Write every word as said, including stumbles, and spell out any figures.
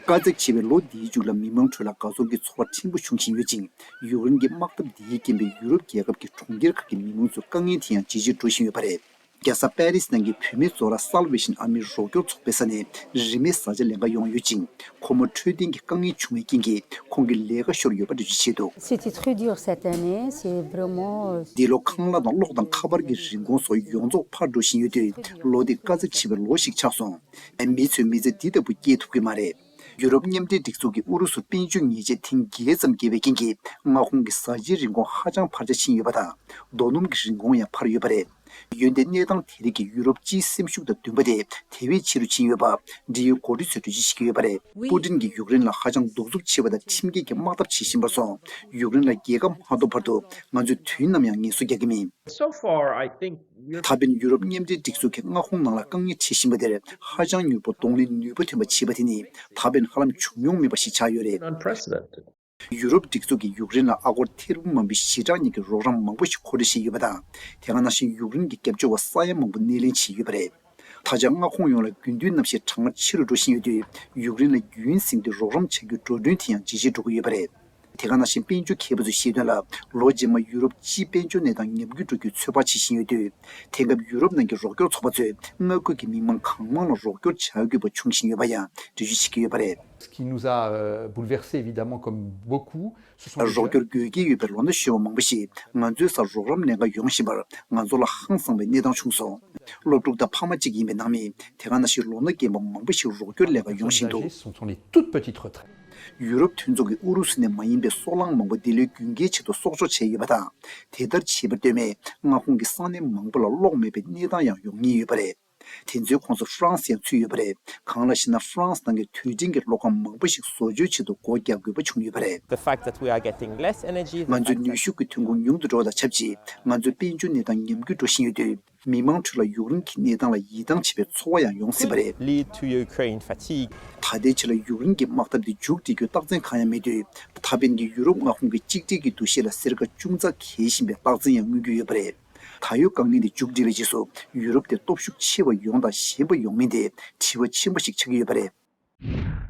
དཀའ་ཚེགས་ཆེ་བའི་ལོ་འདིའི་མཇུག་ལ་མི་མང་ཁྲོད་ལ་དགའ་ཚོར་གྱི་ཚོར་བ་ཕྲན་བུ་བྱུང་བཞིན་ཡོད་ཅིང་། ཡུཀ་རེན་གྱི་དམག་འཐབ་འདིའི་རྐྱེན་པས་ཡུ་རོབ་རྒྱལ་ཁབ་ཀྱི་གྲོང་ཁྱེར་ཁག་གི་མི་མང་ཚོའི་དཀའ་ངལ་དེ་ཡང་ཇེ་ཆེར་འགྲོ་བཞིན་ཡོད་པ་རེད། རྒྱལ་ས་པེ་རིས་ནང་གི་བུད་མེད་ཛོ་ར་སལ་ཝེ་ཤིན་ཨར་མིའི་རོགས་སྐྱོར་ཚོགས་པའི་ས་ནས་རིན་མེད་བཟའ་བཅའ་ལེན་ག་ཡོང་ཡོད་ཅིང་། ཁོ་མོ་འཕྲོད་བསྟེན་གྱི་དཀའ་ངལ་བྱུང་བའི་རྐྱེན་གྱིས་ཁོང་གི་ལས་ཀ་ཤོར་ཡོད་པ་འགྲེལ་བརྗོད་བྱས་འདུག C'était très dur cette année, c'est vraiment, euh, འདི་ལོ་ཁང་གླ་དང་གློག་དང་ཁ་པར་གྱི་རིན་གོང་སོགས་ཡོངས་རྫོགས་འཕར་འགྲོ་བཞིན་ཡོད་དུས། ལོ་འདི་དཀའ་ཚེགས་ཆེ་བའི་ལོ་ཞིག་ཆགས་སོང་། མི་ཚོས་མི་ཚེ་འདི་ལྟ་བུ་སྐྱེལ་ཐུབ་ཀྱི་མ་རེད། ཡུ་རོབ་མཉམ་འབྲེལ་སྒྲིག་འཛུགས་ཀྱིས་ཨུ་རུ་སུར་དཔལ་འབྱོར་ཉེས་ཆད་ཐེངས་བརྒྱད་ཙམ་བཀལ་བའི་རྐྱེན་གྱིས། མངའ་ཁོངས་ཀྱི་བཟའ་བཅའི་རིན་གོང་ཧ་ཅང་འཕར་ཆ་ཕྱིན་ཡོད་པ་དང་། རྡོ་སྣུམ་གྱི་རིན་གོང་ཡང་འཕར་ཡོད་པ་རེད། འོན་ཏེ་གནས་སྟངས་དེ་རིགས་ཀྱིས་ཡུ་རོབ་སྤྱིའི་སེམས་ཤུགས་དང་བསྟུན་པ་དེ་དེ་བས་ཆེ་རུ་ཕྱིན་ཡོད་པ། འབྲེལ་ཡོད་འགོ་ཁྲིད་ཚོས་འགྲེལ་བརྗོད་བྱེད་ཀྱི་ཡོད་པ་རེད། པུ་ཏིན་གྱིས་ཡུཀ་རེན་ལ་ཧ་ཅང་གདུག་རྩུབ་ཆེ་བ་དང་ཁྲིམས་འགལ་གྱི་དམག་འཐབ་བྱེད་བཞིན་པར་སོང་། ཡུཀ་རེན་ལ་རྒྱལ་ཁ་མ་ཐོབ་བར་དུ་ང་ཚོས་དུས་ནམ་ཡང་ངལ་གསོ་རྒྱག་གི་མིན། So far, I think ད་ཕན་ཡུ་རོབ་མཉམ་འབྲེལ་སྒྲིག་འཛུགས་ཀྱིས་མངའ་ཁོངས་ནང་ལ་དཀའ་ངལ་འཕྲད་བཞིན་པ་དེར་ཧ་ཅང་མྱུར་པོ་གདོང་ལེན་ནུས་པ་ཐོན་པ་བྱས་པ་དེ་ནི་ད་ཕན་ཧ་ལམ་བྱུང་མྱོང་མེད་པ་ཞིག་ཆགས་ཡོད་རེད། Unprecedented. ཡུ་རོབ་སྒྲིག་འཛུགས་ཀྱིས་ཡུཀ་རེན་ལ་ཨ་སྒོར་ཐེར་འབུམ་མང་པོའི་ཞིག་མཁོ་སྤྲོད་བྱས་ཡོད་པ་དང་། དེ་ག་ནང་བཞིན་ཡུཀ་རེན་གྱི་སྐྱབས་བཅོལ་བ་ས་ཡ་མང་པོ་སྣེ་ལེན་བྱས་ཡོད་པ་རེད། ད་ཆ་མངའ་ཁོངས་ཡོངས་ལ་རྒྱུན་མཐུད་གནམ་གཤིས་གྲང་ངར་ཆེ་རུ་འགྲོ་བཞིན་ཡོད་དུས། ཡུཀ་རེན་ལ་རྒྱུན་ཟིན་ཏེ་རོགས་རམ་བྱ་རྒྱུའི་འགྲོ་གྲོན་དེ་ཡང་ཇེ་ཆེར་འགྲོ་གི་ཡོད་པ་རེད། དེ་ག་ནང་བཞིན་དཔལ་འབྱོར་མཁས་པ་ཚོས་བཤད་དོན་ལ། ལོ་རྗེས་མ་ཡུ་རོབ་སྤྱིའི་དཔལ་འབྱོར་གནས་སྟངས་ཉམས་རྒུད་འགྲོ་རྒྱུའི་ཚོད་དཔག་བྱེད་བཞིན་ཡོད་དུས། དེང་སྐབས་ཡུ་རོབ་ནང་གི་རོགས་སྐྱོར་ཚོགས་པ་ཚོས་མངའ་ཁུལ་གྱི་མི་མང་གང་མང་ལ་རོགས་སྐྱོར་བྱ་དགོས་པ་བྱུང་བཞིན་ཡོད་པ་ཡང་འགྲེལ་བརྗོད་བྱེད་ཀྱི་ཡོད་པ་རེད། Ce qui nous a, euh, bouleversés, évidemment, comme beaucoup, ce sont les རོགས་སྐྱོར་དགོས་ཀྱི་ཡོད་པའི་ལོ་ན་གཞོན་པ་མང་པོ་ཞིག་ང་ཚོའི་སར་རོགས་རམ་ལེན་ག་ཡོང་བཞིན་པར་ང་ཚོ་ལ་ཧང་སངས་པའི་གནས་སྟངས་བྱུང་སོང་། སློབ་ཕྲུག་དང་ཕ་མ་གཅིག་ཡིན་པའི་ནང་མི། དེ་ག་ནང་བཞིན་ལོ་ན་རྒན་པ་མང་པོ་ཞིག་རོགས་སྐྱོར་ལེན་ག་ཡོང་བཞིན་འདུག Engagés sont dans les toutes petites retraites. ཡུ་རོབ་མཐུན་ཚོགས་ཀྱིས་ཨུ་རུ་སུ་ནས་མ་ཡིན་པའི་སོལ་རླངས་མང་པོ་འདི་ལོའི་དགུན་ཁའི་ཆེད་དུ་གསོག་འཇོག་བྱས་ཡོད་པ་དང་། དེ་ལྟར་བྱས་པར་ལྟོས་མེད་མངའ་ཁོངས་ཀྱི་ས་གནས་མང་པོ་ལ་གློག་མེད་པའི་གནས་སྟངས་ཡང་ཡོང་ཉེན་ཡོད་པ་རེད། དེ་ཚོའི་ཁོངས་སུ་ཧྥ་རན་སི་ཡང་ཚུད་ཡོད་པ་རེད། གང་ལགས་ཤེ་ན། ཧྥ་རན་སི་ནང་གི་དུས་དྲན་གྱི་གློག་ཁང་མང་པོ་ཞིག་བཟོ་བཅོས་ཆེད་དུ་སྒོ་རྒྱག་དགོས་པ་བྱུང་ཡོད་པ་རེད། The fact that we are getting less energy, the ང་ཚོའི་fact that ནུས་ཤུགས་ཀྱི་ཐོན་ཁུངས་ཉུང་དུ་འགྲོ་བ་དང་ཆབས་ཅིག་ང་ཚོའི་དཔལ་འབྱོར་གནས་སྟངས་ཉམས་རྒུད་འགྲོ་བཞིན་ཡོད་དུས། མི་མང་ཁྲོད་ལ་ཡུཀ་རེན་གྱི་གནས་སྟངས་ལ་ཡིད་ཐང་ཆད་པའི་ཚོར་བ་ཡང་ཡོང་སྲིད་པ་རེད། Lead to Ukraine fatigue. ད་ལྟའི་ཆར་ལ་ཡུཀ་རེན་གྱི་དམག་འཐབ་འདི་མཇུག་སྒྲིལ་རྒྱུའི་རྟགས་མཚན་གང་ཡང་མེད་དུས། ད་ཕན་གྱི་ཡུ་རོབ་མངའ་ཁོངས་ཀྱི་གཅིག་སྒྲིལ་གྱི་འདུ་ཤེས་ལ་སེར་ཁ་ཅུང་ཙག་འགེལ་བཞིན་པའི་རྟགས་མཚན་ཡང་མངོན་གྱི་ཡོད་པ་རེད། ད་ཡོད་དཀའ་ངལ་འདི་མཇུག་སྒྲིལ་བའི་རྗེས་སུ་ཡུ་རོབ་དེ་སྟོབས་ཤུགས་ཆེ་བ་ཡོང་དང་ཞན་པ་ཡོང་མིན་དེ་དྲི་བ་ཆེན་པོ་ཞིག་ཆགས་ཀྱི་ཡོད་པ་རེད།